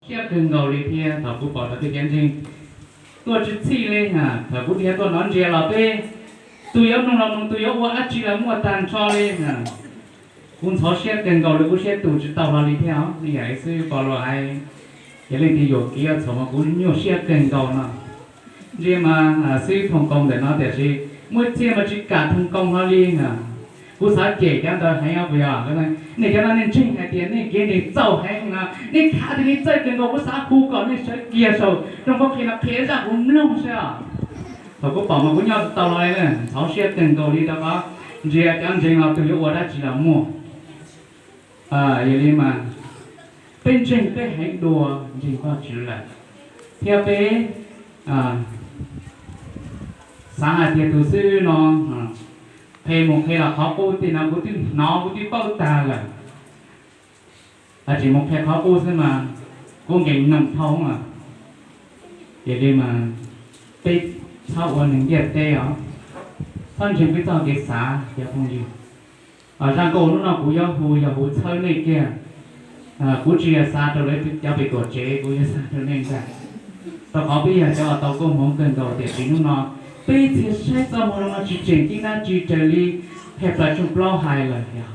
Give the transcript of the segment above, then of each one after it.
siab kawg nkaus li thiab. Thaum kuv pom tau tej cav ntseeg tuaj tsis txhij li, thaum kuv dhia tuaj nov ntsia los peb tus yuav mloog los mloog, tus yuav ua dab tsi los muaj tag nrho li. Kuv ntxhov siab kawg nkaus li, kuv siab tu tsis tau hlo li thiab os. Yam xwb pom luag hais, yog leej twg yuam kev yuav txhaum mas kuv nyuaj siab kawg nkaus no. Ntsia mas xwb thooj koo ntawm no tiam sis muaj txhia mas tsis kam thooj koo hlo li. Kuv xav cem cov ntawd heev os, puas yog? Nej cov no nej ntseeg hais tias nej kev ntseeg txaus heev no, nej khav tias nej txawj kawg nkaus, kuv xav hu kom nej sawv kiag saum rooj qhuab qhia no qhia zaj kuv mloog saib os. Thaum kuv pom mas kuv nyob tsis tau hlo li, ntxhov siab kawg nkaus li rau qhov ntsia cov ntseeg los tus yuav ua dab tsi los muaj. Yog li mas peb ntseeg peb heev dua ntseeg Vajtswv lawm, thiab peb xav hais tias tus xib hwb no qhia mus qhia los qhov qub tej no kuv twb hnov kuv twb paub tag lawm. Tsis mus qhia qhov qub xwb mas kuv nkees noog dhau mas. Yog li mas peb txhob ua neeg ntiaj teb os, txhob ntseeg peb txoj kev xav cov phooj ywg. Zaj nkauj hnub no kuv yuav hu yog hu txhawb nej kiag. Kuv tsis yog xav rau lawv cov pem tuam tsev, kuv yuav xav rau nej ntag. Rau qhov peb yog cov uas tau koob hmoov kawg nkaus tiam sis hnub no peb txhia saib txoj moo zoo no tsis tseem ceeb dab tsi raws li phaj plaws tshooj plaub hais lawm yog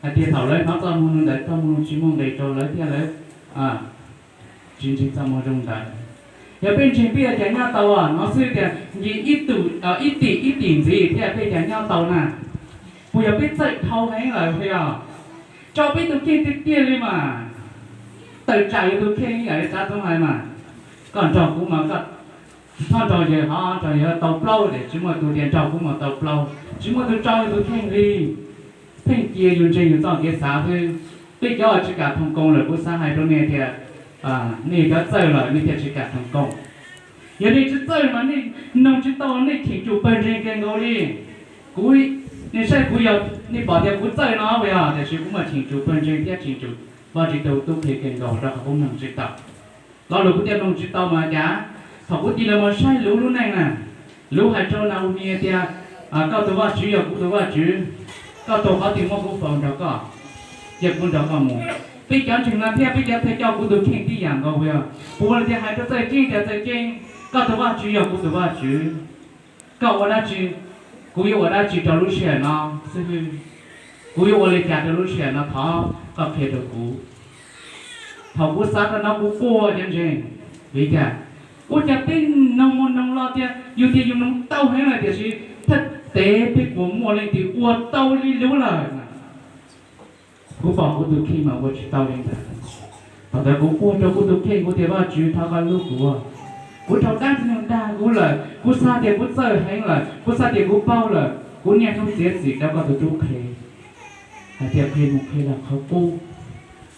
hais tias thaum lawv hnov txoj moo zoo ntawd, txoj moo zoo tsis muaj nqis rau lawv thiab lawv tsis ntseeg txoj moo zoo ntawd. Yog peb ntseeg peb yuav cas nyob tau no xwb tias nce ib tim ib tim ntxiv thiab peb cas nyob tau na. Puas yog peb txawj dhau heev lawm puas yog? Tso peb tus kheej tiag tiag li mas, tawm tsam yus tus kheej ib yam li Xab Txoob hais mas, koj nrog kuv mas koj txhob nrog yawg hov, nrog yawg tau plaub, tsis muaj tus tias nrog kuv mas tau plaub, tsis muaj tus tso yus tus kheej li. Pheej cia yus ntseeg yus txoj kev xav xwb. Peb cov tsis kam thooj koo lawm kuv xav hais rau nej tias nej cov txawj lawm nej thiaj tsis kam thooj koo. Yog nej tsis txawj mas nej noog tsis tau, nej cheem tsum pawg ntseeg kawg nkaus li. Kuv, nej saib kuv yog, nej pom tias kuv txawj no puas yog, tiam sis kuv mas cheem tsum pawg ntseeg thiab cheem tsum Vajtswv tus tub qhe kawg nkaus rau qhov kuv mloog tsis tau. Lo lus kuv thiaj mloog tsis tau mas cas, thaum kuv tig los mus saib luv lub neej na, luv hais rau Naumi tias, koj tus Vajtswv yog kuv tus Vajtswv, koj tus qhov twg muab kuv faus nrog koj, cia kuv nrog koj mus. Peb cov ntseeg no thiab peb cov thawj coj kuv tus kheej tib yam nkaus puas yog? Puas ua li tias hais rau txawj ceeb tias txawj ceeb, koj tus Vajtswv yog kuv tus Vajtswv, koj ua dab tsi, kuv yuav ua dab tsi rau lub sij hawm no xib hwb? Kuv yuav ua li cas rau lub sij hawm no thov koj qhia rau kuv. Thaum kuv xav rau no kuv quaj cov ntseeg, vim cas? Ua cas peb noog mus noog los tias yus tias yus noog tau heev lawm tiam sis thaj tev peb puas muaj leej twg ua tau li luv lawm? Kuv pom kuv tus kheej mas ua tsis tau li ntawd. Thaum ntawd kuv quaj rau kuv tus kheej, kuv tias Vajtswv thov koj hlub kuv. Kuv raug dab ntxwg nyoog dag kuv lawm, kuv xav tias kuv txawj heev lawm, kuv xav tias kuv paub lawm, kuv niaj hnub txiav txim rau koj tus tub qhe hais tias qhia mus qhia los qhov qub.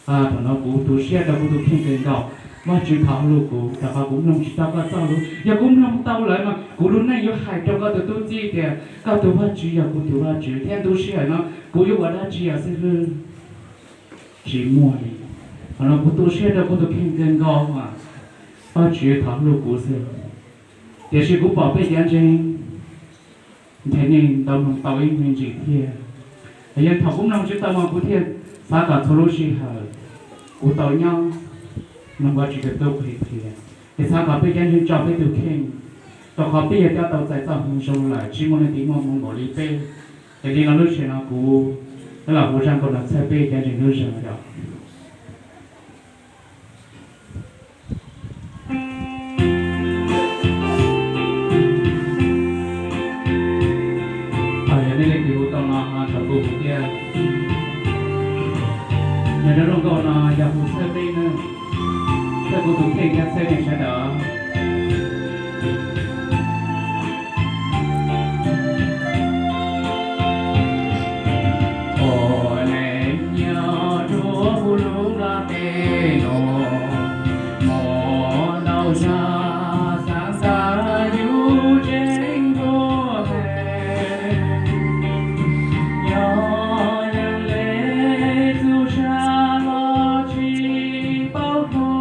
Thaum no kuv tu siab rau kuv tus kheej kawg nkaus. Vajtswv thov hlub kuv rau qhov kuv mloog tsis tau koj txoj lus. Yog kuv mloog tau lawm mas kuv lub neej yuav hais rau koj tus tub txib tias koj tus Vajtswv yog kuv tus Vajtswv thiab ntu sij hawm no kuv yuav ua dab tsi os xib hwb? Tsis muaj li. Thaum no kuv tu siab rau kuv tus kheej kawg nkaus mas Vajtswv thov hlub kuv xwb. Tiam sis kuv pom peb cov ntseeg nthe neeg ntau mloog tau ib me ntsis thiab. Yog thaum kuv mloog tsis tau mas kuv thiaj xav kom txhua lub sij hawm kuv tau nyob mloog Vajtswv tus tub qhe qhia. Es xav kom peb cov ntseeg tso peb tus kheej, rau qhov peb yog cov tau txais txoj moo zoo lawm, tsis muaj leej twg muaj hmoo npaum li peb. Es li no lub sij hawm no kuv los hu zaj nkauj no txhawb peb cov ntseeg lub zog yom. Yog nej leej twg hu tau no ho nrog kuv hu thiab. Yog rau lub nkauj no yog hu txhawb peb na, txhawb kuv tus kheej thiab txhawb nej sawv daws. Ua neej nyob rua huv lub nplaj teb no, muaj ntau zaj xav xav yus tseem dua pem. Nyob yeej le txuj sa los tsis paub hlo.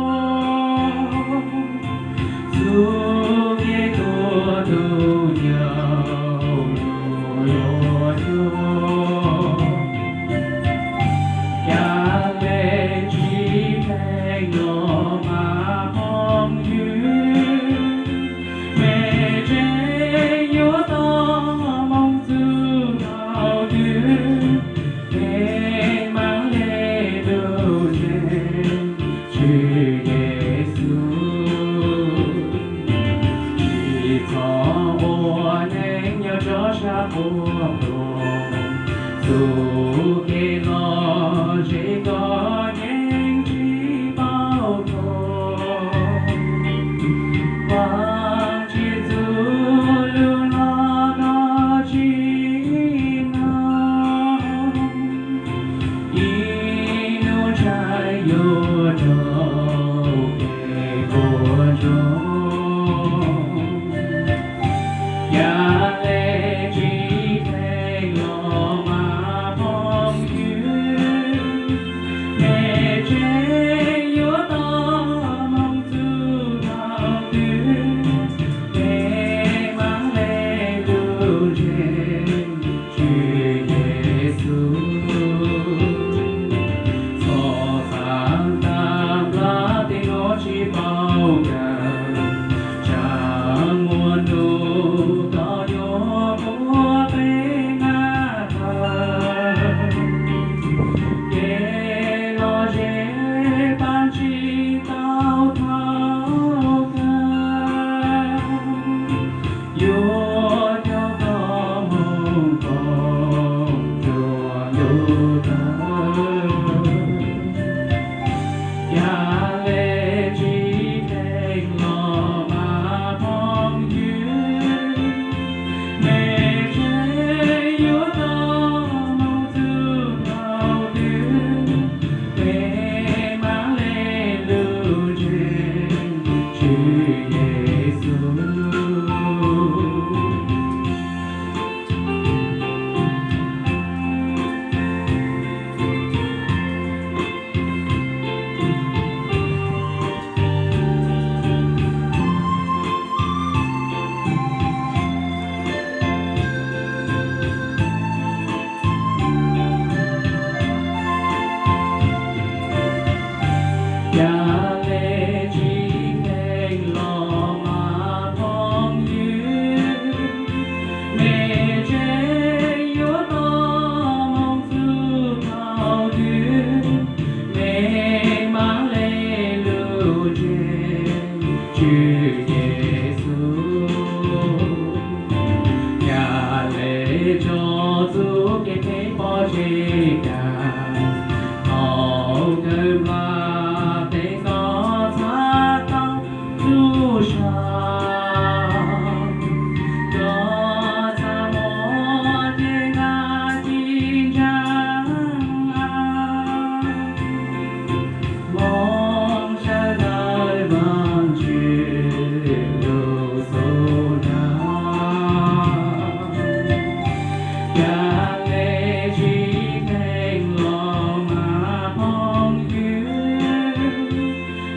Tswv Yexus, tsis txhob ua neej nyob rau sab quas tuag, txuj kev lom zem koj yeej tsis paub tuag. Vaaj tsis txuj lug no koj tsis nug, ib nub ntshai yuav raug kev puas ntsoog. Yam le tsis kheev los mas phooj ywg, mej tseem yuav tau moog txug thaum twg? Mej maam le lug ntseeg Tswv Yexus. Txhob xaav taag nplaj tej nuav tsis paub kawg, tsaa muaj nub koj yuav muab peb nqaa tawg. Kev lom zem paab tsis tau thaum kawg, yuav coj koj moog koom nruab ntuj tawg. Yam le tsis kheev los mas phooj ywg, mej tseem yuav tau moog txug thaum twg? Mej maam le lug ntseeg Tswv Yexus. Yam le tsis kheev los mas phooj ywg, mej tseem yuav tau moog txug thaum twg? Mej maam le lug ntseeg Tswv Yexus. Yam le tso txuj kev phem pov tseg kag, thaum kawg nplaj tes koj txhaj tau txuj sa. Koj txhaj muab cev nqaa ci ntsaa, moog sawv ntawm Vaajtswv lub xub ntiag. Yam le tsis kheev los mas phooj ywg,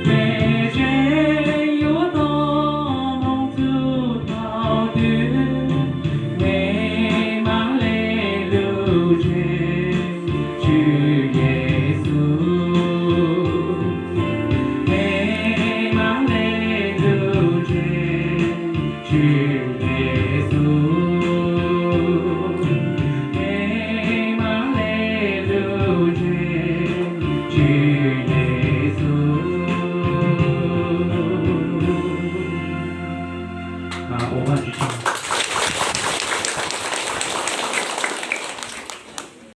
mej tseem yuav tau moog txug thaum twg? Mej maam le lug ntseeg Tswv Yexus. Mej maam le lug ntseeg Tswv Yexus. Mej maam le lug ntseeg Tswv Yexus. Mas ua Vaajtswv tsaug.